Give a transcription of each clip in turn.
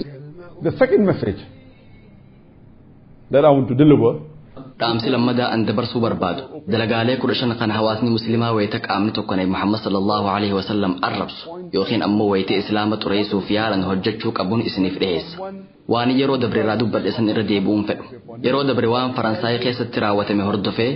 The second message that I want to deliver. Dhaamsi lammadaa an dabarsuu barbaadu dalagaalee 15 kan hawaasni muslimaa wayita qaamni tokko Nabi Muhammad sallallahu alaihi wasallam arrabsu yookiin ammoo wayita islaama xureessuuf yaalan hojjechuu qabuun isiniif dhiyeessa. Waan yeroo dabre irraa dubbadhe san irra deebi'uun fedhu. Yeroo dabre waan Faransaay keessatti raawwatame hordofee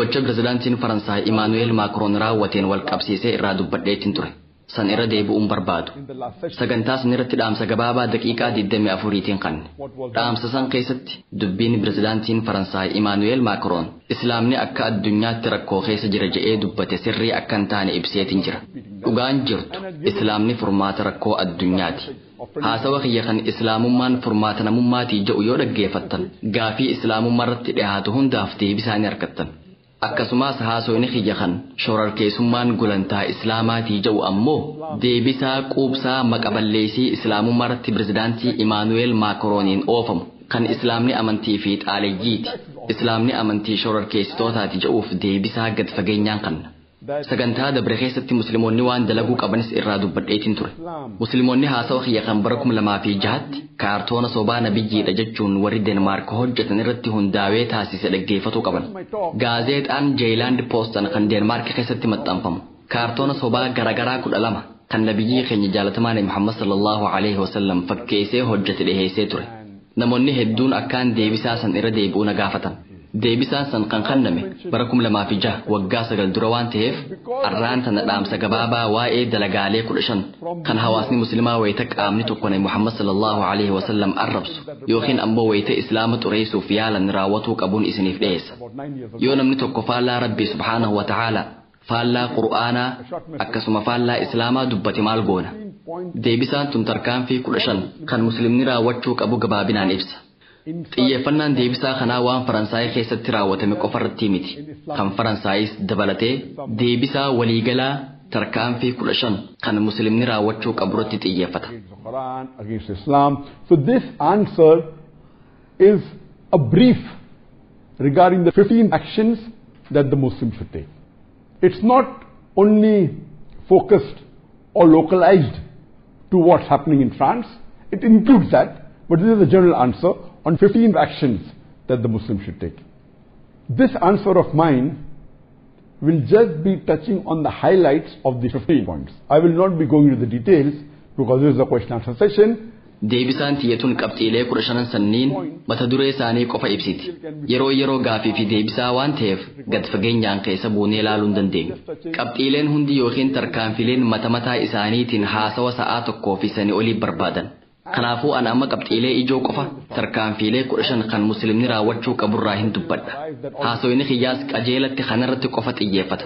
gocha pirezidaantiin Faransaay Imaanu'eel Maakroon raawwateen wal qabsiisee irraa dubbadheetiin ture. San irra deebi'uun barbaadu. Sagantaa san irratti dhaamsa gabaabaa daqiiqaa 24tiin kanne. Dhaamsa san keessatti dubbiin pirezidaantiin Faransaay Imaanu'eel Maakroon Islaamni akka addunyaatti rakkoo keessa jira je'ee dubbate sirrii akka hin taane ibseetiin jira. Dhugaan jirtu Islaamni furmaata rakkoo addunyaati. Haasawa kiyya kan Islaamummaan furmaata namummaatii jedhu yoo dhaggeeffattan gaafii Islaamummaa irratti dhiyaatu hundaaf deebisaa ni argattan. Akkasumas haasawni kiyya kan shororkeessummaan gulantaa Islaamaatii jedhu ammoo deebisaa quubsaa maqaballeessii Islaamummaa irratti pirezidaantii Imaanu'eel Maakrooniin oofamu kan Islaamni amantii fi xaaleyyiiti. Islaamni amantii shororkeessitootaati jedhuuf deebisaa gad fageenyaan kanna. Sagantaa dabre keessatti musliimoonni waan dalaguu qabanis irraa dubbadheetiin ture. Musliimoonni haasawa kiyya kan bara 2006tti kaartoona sobaa nabiyyiidha jechuun warri Deenmaark hojjetan irratti hundaa'ee taasise dhaggeeffatuu qaban. Gaazeexaan Jeeyilaand Poostan kan Deenmaark keessatti maxxanfamu kaartoona sobaa garaagaraa 12 kan nabiyyii keenya jaalatamaa Nabi Muhammad sallallahu alaihi wasallam fakkeessee hojjete dhiheessee ture. Namoonni hedduun akkaan deebisaa san irra deebi'uu na gaafatan. Deebisaan san kan kenname bara 2006 waggaa 9 dura waan ta'eef arraan tana dhaamsa gabaabaa waa'ee dalagaalee 15 kan hawaasni muslimaa wayita qaamni tokko Nabi Muhammad sallallahu alaihi wasallam arrabsu yookiin ammoo wayita islaama xureessuuf yaalan raawwatuu qabuun isiniif dhiyeessa. Yoo namni tokko faallaa Rabbii subhaanahu wa ta'aala, faallaa Qur'aanaa akkasuma faallaa islaamaa dubbate maal goona? Deebisaan tun tarkaanfii 15 kan muslimni raawwachuu qabu gabaabinaan ibsa. Xiyyeeffannaan deebisaa kanaa waan Faransaay keessatti raawwatame qofarratti miti. Kan Faransaayis dabalatee deebisaa waliigalaa tarkaanfii 15 kan muslimni raawwachuu qaburratti xiyyeeffata. Quran against Islam. So this answer is a brief regarding the 15 actions that the Muslim should take. It's not only focused or localized to what's happening in France. It includes that, but this is a general answer on 15 actions that the Muslim should take. This answer of mine will just be touching on the highlights of the 15 points. I will not be going into the details because this is a question answer session. Deebisaan tiyyatuun qabxiilee 15 sanniin mata duree isaanii qofa ibsiti. Yeroo yeroo gaafii fi deebisaa waan ta'eef gad fageenyaan keessa buunee ilaaluu hin dandeenyu. Qabxiileen hundi yookiin tarkaanfileen mata mataa isaaniitiin haasawa sa'aa tokkoo fi sanii olii barbaadan. Kanaafuu ana amma qabxiilee ijoo qofa tarkaanfiilee 15 kan muslimni raawwachuu qaburraa hin dubbadha. Haasawni kiyyaas qajeelatti kanarratti qofa xiyyeeffata.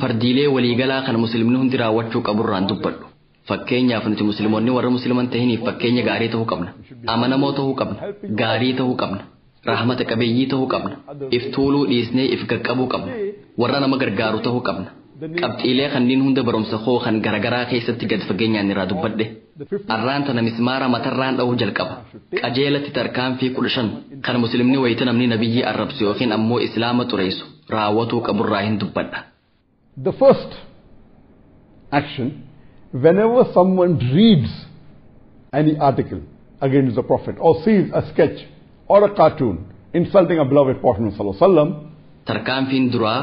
Fardiilee waliigalaa kan muslimni hundi raawwachuu qaburraa hin dubbadhu. Fakkeenyaaf nuti musliimoonni warra musliman tahiniif fakkeenya gaarii ta'uu qabna. Amanamoo ta'uu qabna. Gaarii ta'uu qabna. Rahmata qabeeyyii ta'uu qabna. If tuuluu dhiisnee if qaqqabuu qabna. Warra nama gargaaru ta'uu qabna. Qabxiilee kanneen hunda barumsa koo kan garagaraa keessatti gad fageenyaan irraa dubbadhe. Arraan tana mismaara matarraan dha'uu jalqaba. Qajeelatti tarkaanfii 15 kan muslimni wayita namni nabiyyii arrabsu yookiin ammoo islaama xureessu raawwatuu qaburraa hin dubbadha. The first action, whenever someone reads any article against the Prophet or sees a sketch or a cartoon insulting a beloved Prophet sallallahu alaihi wasallam, Tarkaanfiin duraa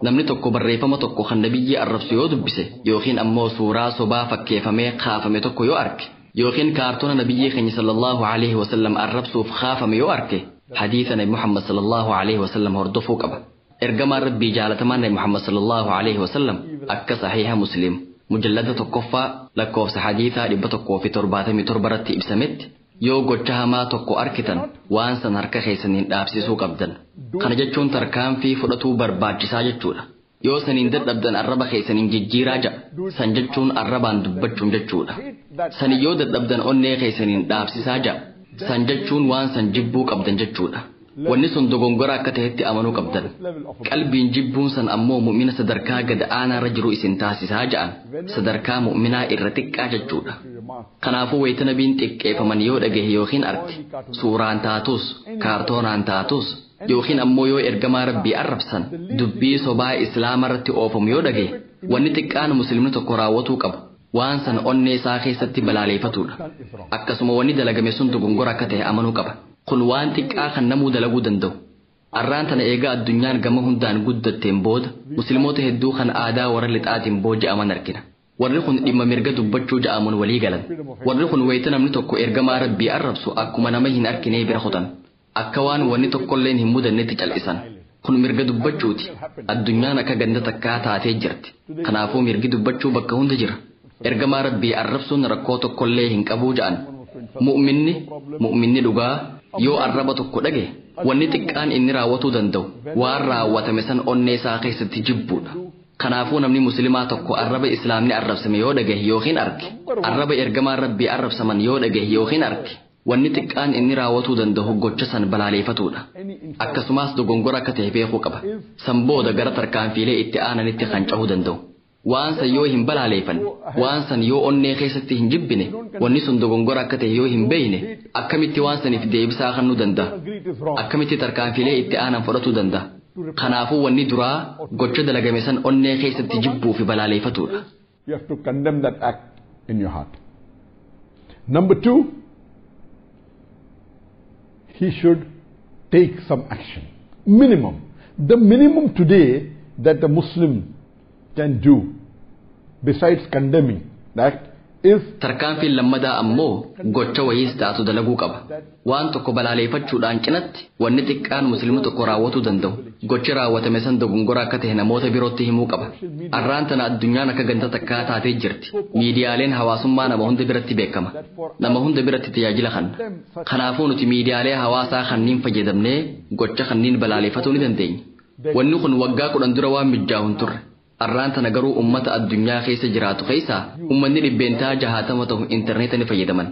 namni tokko barreeffama tokko kan nabiyyii arrabsu yoo dubbise yookiin ammoo suuraa sobaa fakkeeffamee kaafame tokko yoo arge yookiin kaartoona nabiyyii keenya sallallahu alaihi wasallam arrabsuuf kaafame yoo arge hadiisa Nabi Muhammad sallallahu alaihi wasallam hordofuu qaba. Ergamaan Rabbii jaalatamaan Nabi Muhammad sallallahu alaihi wasallam akka sahiha Muslim mujallada 1ffaa lakkoofsa hadiisaa 177 irratti ibsametti yoo gocha hamaa tokko arkitan waan san harka keessaniin dhaabsisuu qabdan. Kana jechuun tarkaanfii fudhatuu barbaachisaa jechuudha. Yoo saniin dadhabdan arraba keessaniin jijjiiraa ja'a. San jechuun arrabaan dubbachuun jechuudha. Sani yoo dadhabdan onnee keessaniin dhaabsisaa ja'a. San jechuun waan san jibbuu qabdan jechuudha. Wanni sun dogongora akka ta'etti amanuu qabdan. Qalbiin jibbuun san ammoo mu'mina sadarkaa gad aanaarra jiru isin taasisaa ja'an. Sadarkaa mu'minaa irra xiqqaa jechuudha. Kanaafuu wayita nabiin xiqqeeffaman yoo dhagahe yookiin arge suuraan taatus kaartoonaan taatus yookiin ammoo yoo ergamaa Rabbii arrabsan dubbii sobaa islaama irratti oofamu yoo dhagahe wanni xiqqaan muslimni tokko raawwatuu qabu Waan san onnee isaa keessatti balaaleeffatuudha. Akkasuma wanni dalagame sun dogongora akka ta'e amanuu qaba. Kun waan xiqqaa kan namuu dalaguu danda'u. Arraan tana eegaa addunyaan gama hundaan guddatteen booda musliimoota hedduu kan aadaa warra lixaatiin booji'aman argina. Warri kun dhimma mirga dubbachuu ja'amuun walii galan. Warri kun wayita namni tokko ergamaa rabbii arrabsu akkuma nama hin arkinee bira kutan. Akka waan wanni tokkolleen hin mudannetti cal'isan. Kun mirga dubbachuuti. Addunyaan akka ganda takkaa taatee jirti. Kanaafuu mirgi dubbachuu bakka hunda jira. Ergamaa rabbii arrabsuun rakkoo tokkollee hin qabuu ja'an. Mu'minni dhugaa yoo arraba tokko dhage wanni xiqqaan inni raawwatuu danda'u waan raawwatame san onnee isaa keessatti jibbuudha. Kanaafuu namni musliimaa tokko arraba islaamni arrabsame yoo dhagahe yookiin arge, arraba ergamaan rabbii arrabsaman yoo dhagahe yookiin arge, wanni xiqqaan inni raawwatuu danda'u gocha san balaaleeffatuudha. Akkasumas dogongora akka ta'e beekuu qaba. San booda gara tarkaanfiilee itti aananitti kan cahuu danda'u. Waan san yoo hin balaaleeffanne, waan san yoo onnee keessatti hin jibbine, wanni sun dogongora akka ta'e yoo hin beekne, akkamitti waan saniif deebisaa kennuu danda'a? Akkamitti tarkaanfiilee itti aanan fudhatuu danda'a? Kanaafuu wanni duraa gocha dalagame san onnee keessatti jibbuu fi balaaleeffatuudha. You have to condemn that act in your heart. Number two, he should take some action. Minimum. The minimum today that a Muslim can do, besides condemning the act, is Tarkaanfiin lammadaa ammoo gocha wayiis taatu dalaguu qaba. Waan tokko balaaleeffachuudhaan cinatti wanni xiqqaan musliimni tokko raawwatuu danda'u. Gochi raawwatame san dogongora akka ta'e namoota birootti himuu qaba. Arraan tana addunyaan akka ganda takkaa taatee jirti. Miidiyaaleen hawaasummaa nama hunda biratti beekama. Nama hunda biratti tajaajila kenna. Kanaafuu nuti miidiyaalee hawaasaa kanniin fayyadamnee gocha kanniin balaaleeffatuu ni dandeenya. Wanni kun waggaa 10 dura waan mijaa'u hin turre. Arraan tana garuu ummata addunyaa keessa jiraatu keessaa ummanni 60% ta'u intarneeta ni fayyadaman.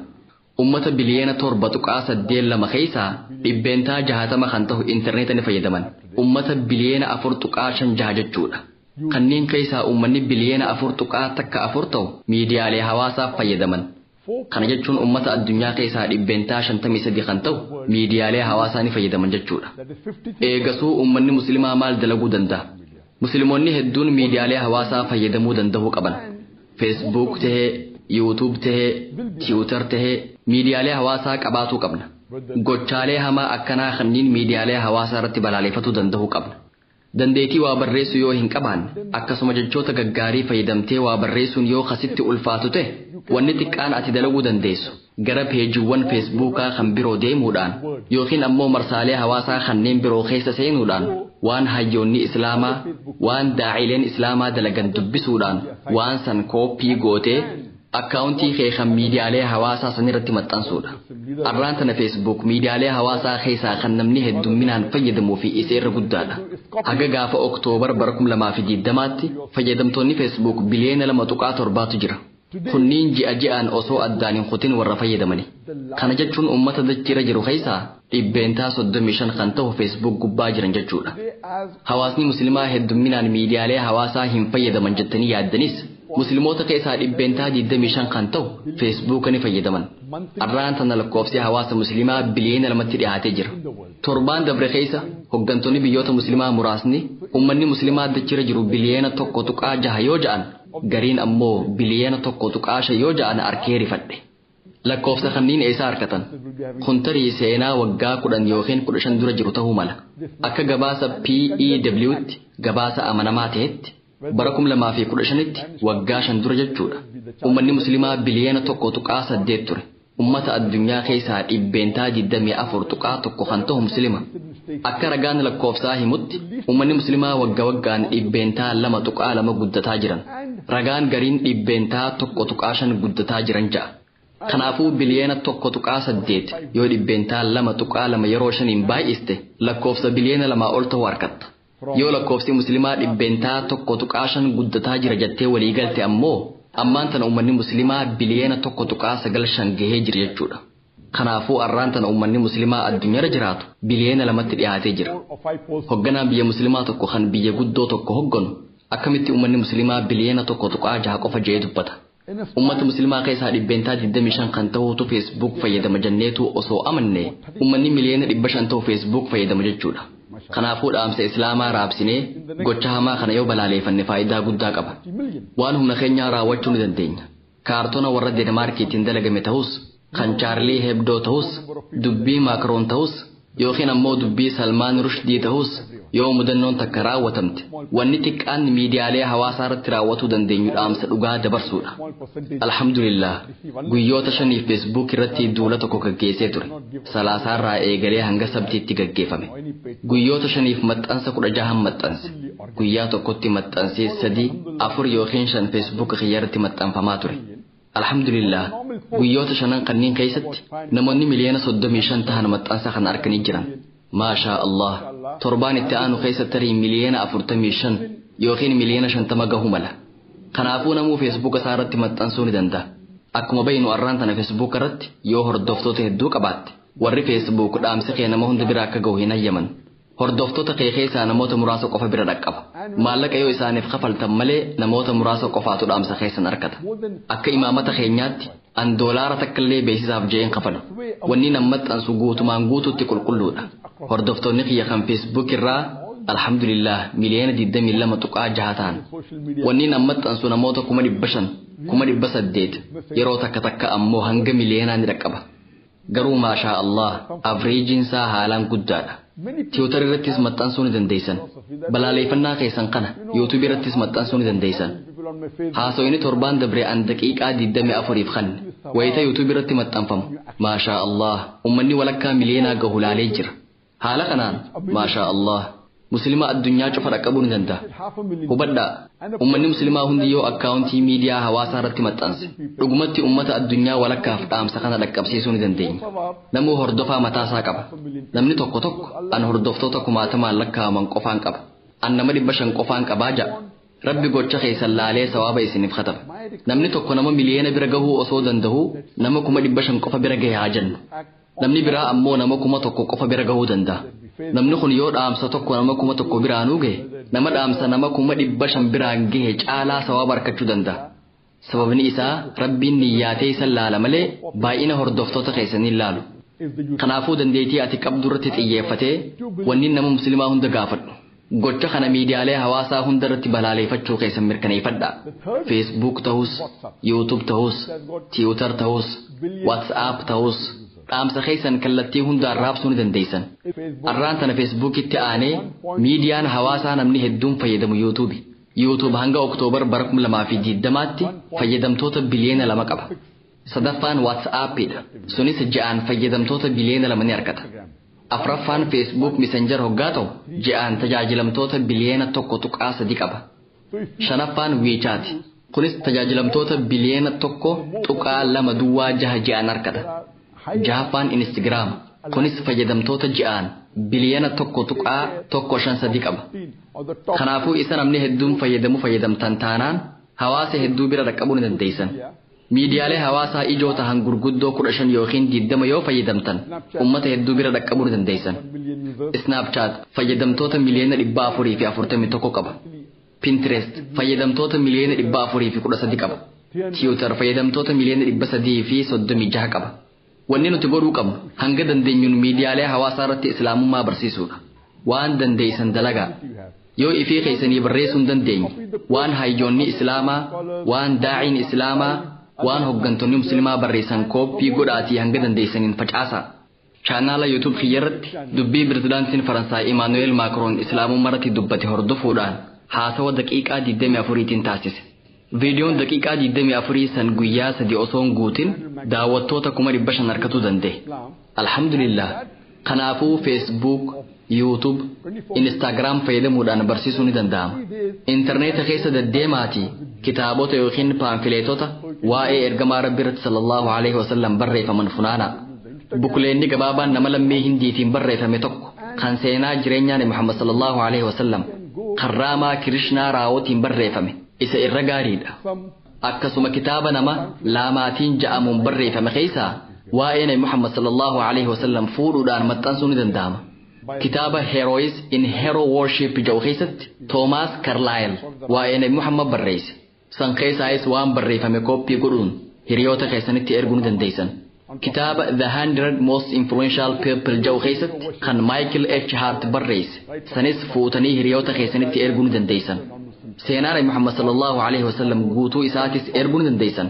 Ummata biliyeena 7.82 keessaa 60% kan ta'u intarneeta ni fayyadaman. Ummata biliyeena 4.56 jechuudha. Kanneen keessaa ummanni biliyeena 4.14 ta'u miidiyaalee hawaasaaf fayyadaman. Kana jechuun ummata addunyaa keessaa 53% kan ta'u miidiyaalee hawaasaa ni fayyadaman jechuudha. Eegasuu ummanni musliimaa maal dalaguu danda'a? Musliimoonni hedduun miidiyaalee hawaasaa fayyadamuu danda'uu qaban. Facebook tahee, YouTube tahee, Twitter tahee miidiyaalee hawaasaa qabaatuu qabna. Gochaalee hamaa akkanaa kanneen miidiyaalee hawaasaa irratti balaaleeffatuu danda'uu qabna. Dandeettii waa barreessuu yoo hin qabaanne, akkasuma jechoota gaggaarii fayyadamtee waa barreessuun yoo kasitti ulfaatu ta'e, wanni xiqqaan ati dalaguu dandeessu gara peejiiwwan Feesbuukaa kan biroo deemuudhaan yookiin ammoo marsaalee hawaasaa kanneen biroo keessa seenuudhaan waan hayyoonni Islaamaa, waan daa'ileen Islaamaa dalagan dubbisuudhaan waan san kooppii gootee akkaawuntii kee kan miidiyaalee hawaasaa sanirratti maxxansuudha. Arraan tana Facebook miidiyaalee hawaasaa keessaa kan namni heddumminaan fayyadamuu fi isa irra guddaadha. Haga gaafa Oktoobar bara 2020tti fayyadamtoonni Facebook biliyeena 2.7tu jira. Kunniin ji'a ji'aan osoo addaan hin kutin warra fayyadamani. Kana jechuun uummata dachira jiru keessaa 35% kan ta'u Facebook gubbaa jiran jechuudha. Hawaasni musliimaa heddumminaan miidiyaalee hawaasaa hin fayyadaman jettanii yaaddanis musliimoota keessaa 25% kan ta'u Facebook ni fayyadaman. Arraan tana lakkoofsi hawaasa musliimaa biliyeena 2tti dhiyaatee jira. Torbaan dabre keessa hooggantoonni biyyoota musliimaa muraasni uummanni musliimaa dachira jiru biliyeena 1.6 yoo ja'an gariin ammoo biliyeena 1.5 yoo ja'an arkee rifadhe. Lakkoofsa kanneen eessaa argatan? Kun tarii seenaa waggaa 10 yookiin 15 dura jiru ta'uu mala. Akka gabaasa PEW'tti gabaasa amanamaa ta'etti bara 2015tti waggaa 5 dura jechuudha. Uummanni musliimaa biliyeena 1.8 ture. Uummata addunyaa keessaa 24.1% kan ta'u musliima. Akka ragaan lakkoofsaa himutti uummanni musliimaa waggaa waggaan 2.2% guddataa jiran. Ragaan gariin 1.5% guddataa jiran ja'a. Kanaafuu biliyeena 1.8 yoo 2.2% yeroo 5 baay'iste lakkoofsa biliyeena 2 ol ta'uu argatta. Yoo lakkoofsi musliimaa 1.5% guddataa jira jettee walii galte ammoo ammaan tana uummanni musliimaa biliyeena 1.95 gahee jira jechuudha. Kanaafuu arraan tana uummanni musliimaa addunyaarra jiraatu biliyeena 2tti dhiyaatee jira. Hoogganaan biyya musliimaa tokko kan biyya guddoo tokko hoogganu akkamitti uummanni musliimaa biliyeena 1.6 qofa jedhee dubbata? Uummata musliimaa keessaa 25% kan ta'utu Facebook fayyadama jenneetu osoo amanne uummanni miliyoona 500 ta'u Facebook fayyadama jechuudha. Kanaafuu dhaamsa Islaamaa raabsinee gocha hamaa kana yoo balaaleeffanne faayidaa guddaa qaba. Waan humna keenyaa raawwachuu ni dandeenya. Kaartoona warra Deenmaarkiitiin dalagame ta'us, kan Chaarlii Hebdoo ta'us, dubbii Maakroon ta'us, yookiin ammoo dubbii Salmaan Rushdii ta'us, yoo mudannoon takka raawwatamte, wanni xiqqaan miidiyaalee hawaasaa irratti raawwatuu dandeenyu dhaamsa dhugaa dabarsuudha. Alhamdulillah, guyyoota 5 Facebook irratti duula tokko gaggeessee ture. Salaasaarraa eegalee hanga sabtiitti gaggeeffame. Guyyoota 5 maxxansa 16 maxxanse. Guyyaa tokkotti maxxansee 3, 4 yookiin 5 Facebook kiyyarratti maxxanfamaa ture. Alhamdulillah, guyyoota 5 kanneen keessatti namoonni miliyoona 35 tahan maxxansa kana arganii jiran. Maashaa Allah, torbaan itti aanu keessa tarii miliyoona 45 yookiin miliyoona 50 gahuu mala. Kanaafuu namuu Facebook isaa irratti maxxansuu ni danda'a. Akkuma beeknu arraan tana Facebook irratti yoo hordoftoota hedduu qabaatte, warri Facebook dhaamsi kee nama hunda bira akka gahu hin hayyaman. Hordoftoota kee keessaa namoota muraasa qofa bira dhaqqaba. Maallaqa yoo isaaniif kafaltan malee namoota muraasa qofaatu dhaamsa keessan argata. Akka imaamata keenyaatti an doolaara takka illee beeksisaaf jeen kafalu. Wanni nan maxxansu guutumaan guutuutti qulqulluudha. Hordoftoonni kiyya kan Facebook irraa alhamdulillah miliyoona 22.6 ta'an. Wanni nan maxxansu namoota 500,000, 800,000 yeroo takka takka ammoo hanga miliyoonaa ni dhaqqaba. Garuu maashaa Allah, avreejiin isaa haalaan guddaadha. Tiwiitar irrattis maxxansuu ni dandeessan. Balaaleeffannaa keessan kana YouTube irrattis maxxansuu ni dandeessan. Haasawni torbaan dabre an daqiiqaa 24 kanne wayita YouTube irratti maxxanfamu. Maashaa Allah, ummanni walakkaa miliyoonaa gahu laalee jira. Haala kanaan maashaa Allah, muslima addunyaa cufa dhaqqabuu ni danda'a. Hubadhaa, ummanni muslimaa hundi yoo akkaawuntii miidiyaa hawaasaa irratti maxxanse, dhugumatti ummata addunyaa walakkaaf dhaamsa kana dhaqqabsiisuu ni dandeenya. Namuu hordofaa mataasaa qaba. Namni tokko tokko an hordoftoota kumaatamaan lakkaa'aman qofaan qaba. An nama 500 qofaan qabaa ja'a. Rabbi gocha keessan laalee sawaaba isiniif kataba. Namni tokko nama miliyoona bira gahuu osoo danda'uu nama 500,000 qofa bira gahe haa jennu. Namni biraa ammoo nama 1,000 qofa bira gahuu danda'a. Namni kun yoo dhaamsa tokko nama 1,000 biraanuu gahe, nama dhaamsa nama 500,000 biraan gahe caalaa sawaaba argachuu danda'a. Sababni isaa Rabbiin niyyaatee isa laala malee baay'ina hordoftoota keessanii laalu. Kanaafuu dandeettii ati qabdu irratti xiyyeeffatee wanni nama musliimaa hunda gaafadhu. Gocha kana miidiyaalee hawaasaa hunda irratti balaaleeffachuu keessan mirkaneeffadhaa. Facebook ta'us, YouTube ta'us, Twitter ta'us, WhatsApp ta'us, dhaamsa keessan kallattii hundaan raabsuu ni dandeessan. Arraan tana Facebookitti aanee miidiyaan hawaasaa namni hedduun fayyadamu YouTube. YouTube hanga Oktoobar bara 2020tti fayyadamtoota biliyoona 2 qaba. Sadaffaan WhatsAppidha. Sunis ji'aan fayyadamtoota biliyoona 2 ni argata. Afraffaan Facebook Messenger hoggaa ta'u ji'aan tajaajilamtoota biliyoona 1.3 qaba. Shanaffaan WeChat. Kunis tajaajilamtoota biliyoona 1.2 duwwaa 6 ji'aan argata. Jahaffaan Instagram. Kunis fayyadamtoota ji'aan biliyoona 1.153 qaba. Kanaafuu isa namni hedduun fayyadamu fayyadamtan taanaan hawaasa hedduu bira dhaqqabuu ni dandeessan. Miidiyaalee hawaasaa ijoo tahan gurguddoo 15 yookiin 20 yoo fayyadamtan ummata hedduu bira dhaqqabuu ni dandeessan. Snapchat fayyadamtoota miliyoona 441 qaba. Pinterest fayyadamtoota miliyoona 413 qaba. Twitter fayyadamtoota miliyoona 336 qaba. Wanni nuti godhuu qabnu hanga dandeenyuun miidiyaalee hawaasaa irratti islaamummaa barsiisuudha. Waan dandeessan dalagaa. Yoo ifii keessanii barreessuu hin dandeenye, waan hayyoonni islaamaa, waan daa'iin islaamaa, waan hooggantoonni musliimaa barreessan kooppii godhaatii hanga dandeessaniin facaasaa. Chaanaala YouTube kiyyarratti dubbii pirezidaantiin Faransaay Imaanu'eel Maakroon islaamummaa irratti dubbate hordofuudhaan haasawa daqiiqaa 24tiin taasise. Viidiyoon daqiiqaa 24 san guyyaa 3 osoo hin guutin daawwattoota 500,000 argatuu danda'e. Alhamdulillah. Kanaafuu Facebook, YouTube, Instagram fayyadamuudhaan barsiisuu ni danda'ama. Intarneeta keessa deddeemaatii kitaabota yookiin paamfileetota waa'ee ergamaa Rabbii irratti sallallahu alaihi wasallam barreeffaman funaanaa. Bukuleenni gabaabaan nama lammii Hindiitiin barreeffame tokko kan seenaa jireenyaa Nabi Muhammad sallallahu alaihi wasallam kan Raamaa Kirishnaa Raawootiin barreeffame isa irra gaariidha. Akkasuma kitaaba nama Laamaatiin ja'amuun barreeffame keessaa waa'ee Nabi Muhammad sallallahu alaihi wasallam fuudhuudhaan maxxansuu ni danda'ama. Kitaaba Heroes in Hero Worship jedhu keessatti Toomaas Karlaayil waa'ee Nabi Muhammad barreesse. San keessaayis waan barreeffame kooppii godhuun hiriyoota keessanitti erguu ni dandeessan. Kitaaba The 100 Most Influential People jedhu keessatti kan Michael H. Hart barreesse. Sanis fuutanii hiriyoota keessanitti erguu ni dandeessan. Seenaa Nabi Muhammad sallallahu alaihi wasallam guutuu isaatis erguu ni dandeessan.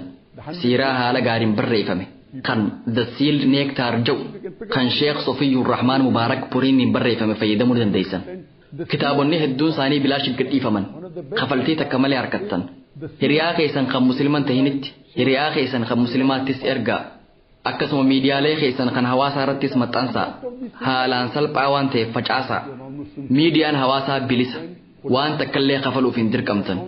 Siiraa haala gaariin barreeffame kan The Sealed Nectar jedhu kan Sheekh Sofiyyur Rahmaan Mubaarak Puriiniin barreeffame fayyadamuu ni dandeessan. Kitaabonni hedduun isaanii bilaash gadhiifaman. Kafaltii takka malee harkattan. Hiriyaa keessan kan musliman tahinitti, hiriyaa keessan kan muslimaattis ergaa. Akkasuma miidiyaalee keessan kan hawaasaa irrattis maxxansaa. Haalaan salphaa waan ta'eef facaasaa. Miidiyaan hawaasaa bilisa. Waan takkallee kafaluuf hin dirqamtan.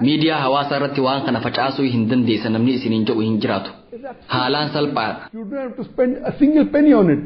Miidiyaa hawaasaa irratti waan kana facaasuu hin dandeessan namni isiniin jedhu hin jiraatu. Haalaan salphaadha. You don't have to spend a single penny on it.